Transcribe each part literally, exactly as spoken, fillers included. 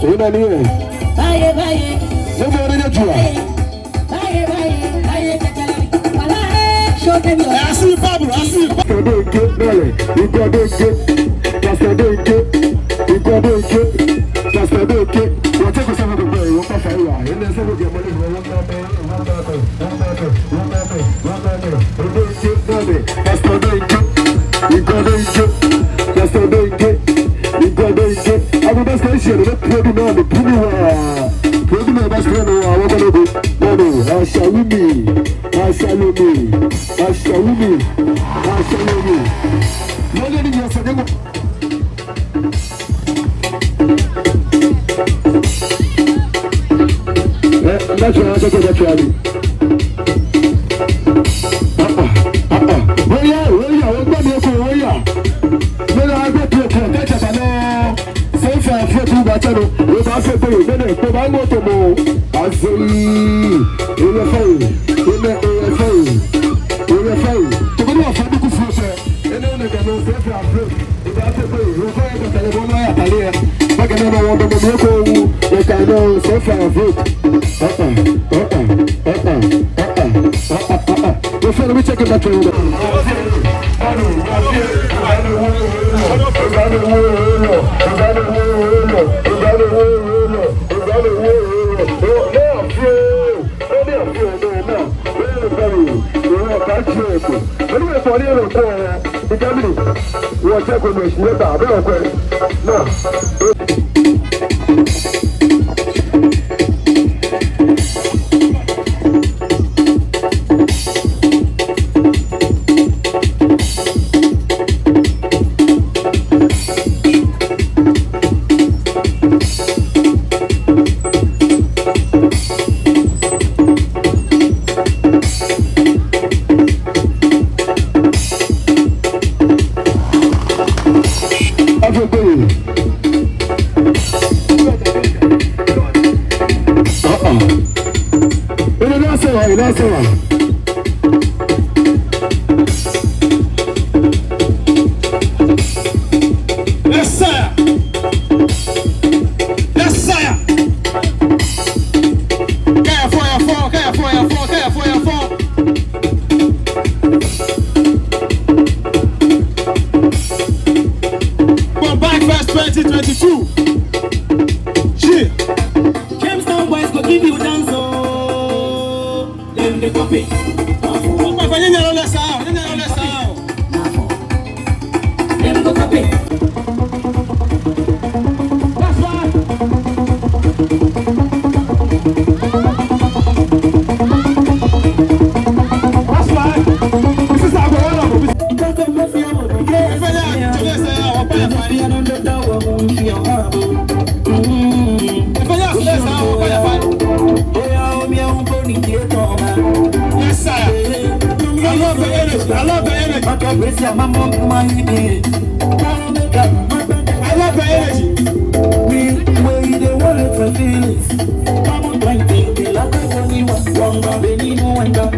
Ona nii lɛ. Baye, baye. Nɔ ko ni nyɛjua. Baye, baye, baye, kakali. Wala, eh, show them your— Eh, I see you, Pablo. I see you, Pablo. Pastor Denke, nɔ lɛ. Igbo Denke. Pastor Denke. Igbo Denke. Pastor Denke. Wɔtsɛ ko sɛbɛ ko bɛ, wɔkpa fire. Enɛ sɛbɛ ko bɛ, mɔ ni bɛ, wɔkpa fire. Pastor Denke, Igbo Denke, Pastor Denke, Igbo Denke. Abu Pastor Ishe ne produ na ne puni wa. Produ na Pastor na wa wa kono go. Mano, Asha Wumi, Asha Wumi, Asha Wumi, Asha Wumi. Mano ni ya sa demo. Eh, that's right, that's right, that's right. Ah, ah, ah, ah. Oya, oya, ogbɛ mi ko, oya. Mera agbe tu ko, kɛjɛ ba nɔ. Sɛfɛ afro tu ba tsɛ nɔ. Oba fɛ ko, mɛnɛ ko ba mɔ to mɔ. Azei. Oya fɛ. Oya, oya fɛ. Oya fɛ. To ko ni wa fa du ku fro sɛ. Enɛ nɛkɛ nɔ Sɛfɛ afro. Oba fɛ ko, oya fɛ ko tale bɔ nɔ ya tale ya. Ba kɛ nɔ wɔ dɔ mɔ ko wu. Nɛkɛ nɔ Sɛfɛ afro. Ah, ah, ah, ah, ah, ah, ah, ah, ah, ah. Ofe no mi check it out. Everybody. Uh-uh. Ele nasceu, ele nasceu. Yes, sir. Yes, sir. Kaya fire, fire, kaya fire, fire, kaya fire, fire. Bombay Fest twenty twenty-two. Shit. Jamestown boys go give you dance, oh. Dem dey copy. Opa, fa nyanya lo le sa, nyanya lo le sa. Dem go copy. That's why. That's why. This is how we wanna go. Efeya, today say, ah, opa, fa. Efeya, today say, ah, opa, fa. Yes, sir. I love the energy. I love the energy. I love the energy.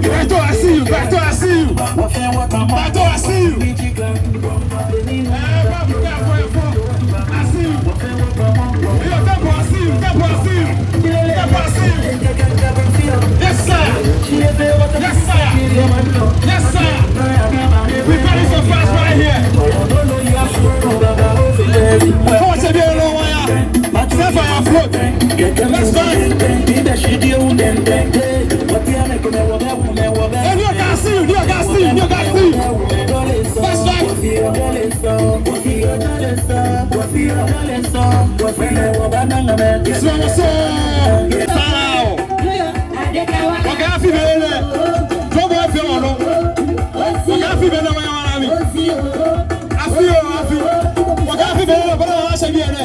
Beto, I see you. Beto, I see you. Beto, I see you. Eh, Babu, I see you. Yo, Temple, I see you. Temple, I see you. Temple, I see you. Yes, sir. Yes, sir. Yes, sir. We very so fast right here. Come on, say, be alone, why? Save for your float. Let's go. Hey, New York, I see you. New York, I see you. New York, I see you. Let's go. Slow, slow. Wow. Wɔkɛ afi bɛ lɛ. Jɔbɔ afi wɔnɔ. Wɔkɛ afi bɛ lɛ wɔya wɔna mi. Afi oo, afi. Wɔkɛ afi bɛ lɛ, bɔlɔ wɔsɛ bi lɛ.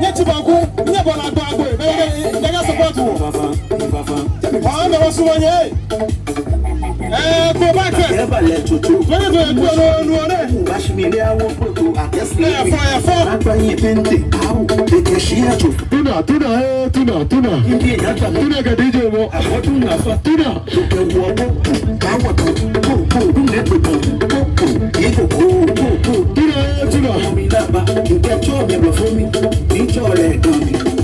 Nyɛtsi banku, nyɛbɔ la gbɔ agbo. Bɛ, bɛ, bɛ, nyɛkɛ support wɔ. Ɔɔ, mɛ wɔsumɔ nyɛ. Eh, go back first. Eba lɛ tutu. Twenty twenty-two, no, no, no. Bashi mi ne awo poto, akɛsi. Eh, fire, fire. Akpa yi pente, awo, eke shi ato. Tuna, tuna, eh, tuna, tuna. Tuna kɛ D J mɔ. Tuna. Tuna, eh, tuna.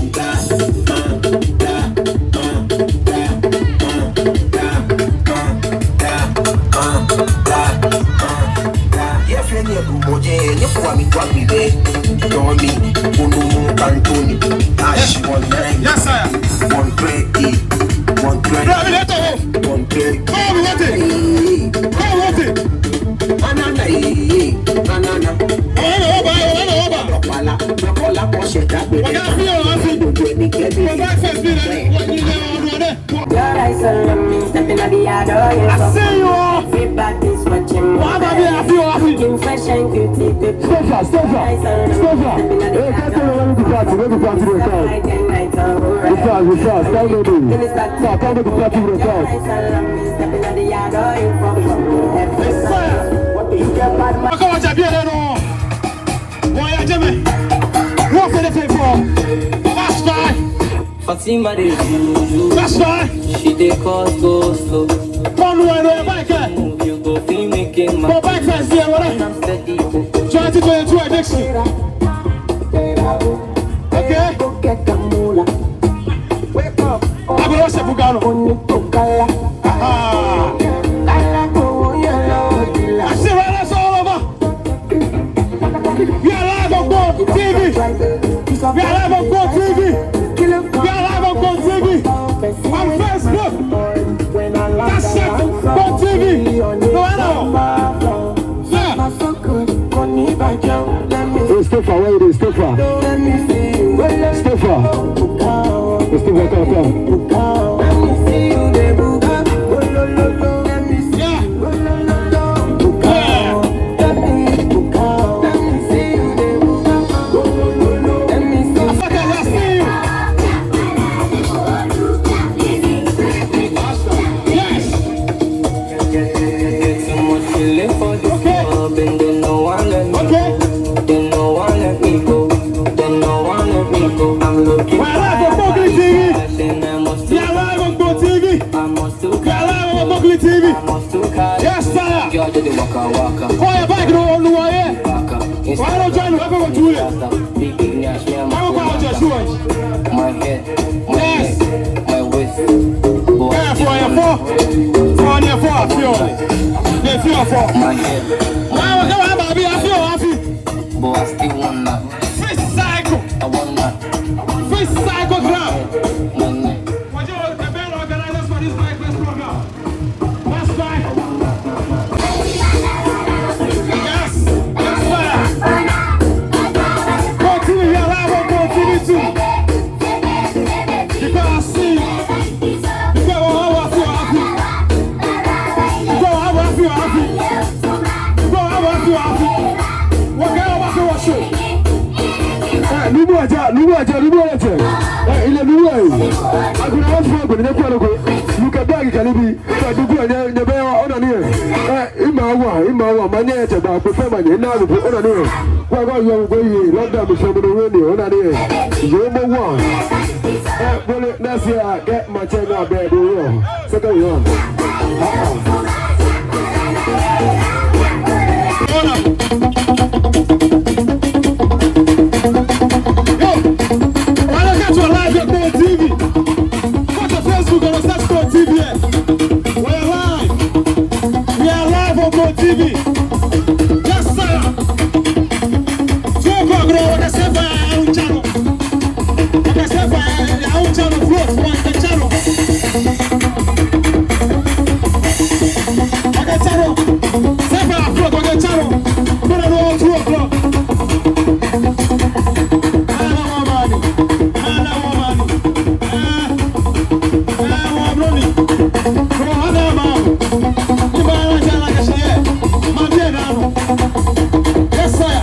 Yes, sir. Brother, mi lɛ tɔ. Come with it. Come with it. Oba, oba, oba. Oga, feel, I feel. Oba, first, be there. What you know, brother? I see you all. Why am I being happy or happy? Stay far, stay far, stay far. Hey, can't tell me when we party, when we party, we come. We fast, we fast. Come with me. Come, come with the party, we come. Come on, jump here, no. Boy, I jump in. What for the people? That's fine. Fatima dey juju. That's right. She dey cause go slow. Come on, no, bike, eh? Move, you go feel me, king, my bike fest here, what? I'm steady. Twenty twenty-two edition. Okay. Wake up. Abro se bugano. Ah. I say, right, that's all over. We are live on Go T V. We are live on Go T V. We are live on Go T V. On Facebook. That's it. Go T V. No, I know. Yeah. Hey, Stefan, where you dey, Stefan? Stefan. Hey, Stefan, come, come. Yeah. We are live on Go T V. We are live on Go T V. We are live on Mowgli T V. Yes, sir. Girl, you dey waka waka. Call your bike, no, no, yeah. Why don't you join the people to it? Big, big nyash, me and my friend. My head, my neck, my waist. Yeah, for your four. For your four, I feel. They feel for. My head. Why would you have a be? I feel happy. But I still want that. Free cycle. I want that. Free cycle ground. My neck. Would you the band organizers for this bike fest program? That's right. Yes, yes, sir. Continue, we are live on Go T V too. Because I see, because I feel happy. Because I feel happy. Because I feel happy. What kind of happy was you? Eh, nubu aja, nubu aja, nubu aja. Eh, ile nubu ayi. Aguna wafu aguna ne kwa noko. Nuka bagi kalibi. Ka dugu anya, nyebe ya, ona ni. Eh, ima wa, ima wa, manye te ba, ko fe manye, na nubu, ona ni. Kwa kwa yo go yi, London mi fe mo no ni, ona ni. Yo mo wa. Eh, bole, na si a, get my check out, baby, yo. Second one. Yo, why don't get your live here, Go T V? Go to Facebook and search Go T V here. We are live. We are live on Go T V. Yes, sir. Two o'clock, bro. What I say, bro? Akɛ sɛfa ya, ya, o channel flow, wa akɛ channel. Akɛ channel. Sɛfa ya flow, akɛ channel. Bro, no, two o'clock. Ala wa mani. Ala wa mani. Eh, eh, wa mani. Bro, ala ma. Iba ala jala kɛ shi yɛ. Ma bi ɛ na no. Yes, sir.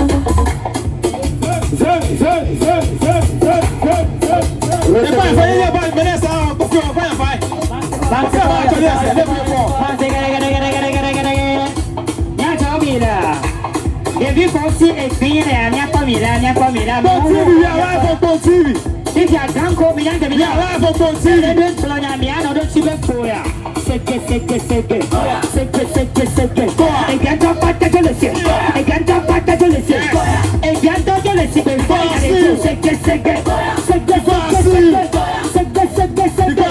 Nyɛtsɔɔ mi la. Ebi ko si ebi lɛ, nyɛkpɔ mi la, nyɛkpɔ mi la. Go T V, we are live on Go T V. If you are drunk, mi yan kɛ mi. We are live on Go T V. Ebi tɔlɔ nya mi ano do si bɛ fo ya. Sɛkɛ, sɛkɛ, sɛkɛ. Sɛkɛ, sɛkɛ, sɛkɛ. Ebi ata pa ta jole se. Ebi ata pa ta jole se. Ebi ata jole se. Sɛkɛ, sɛkɛ. Sɛkɛ, sɛkɛ, sɛkɛ. Sɛkɛ, sɛkɛ, sɛkɛ.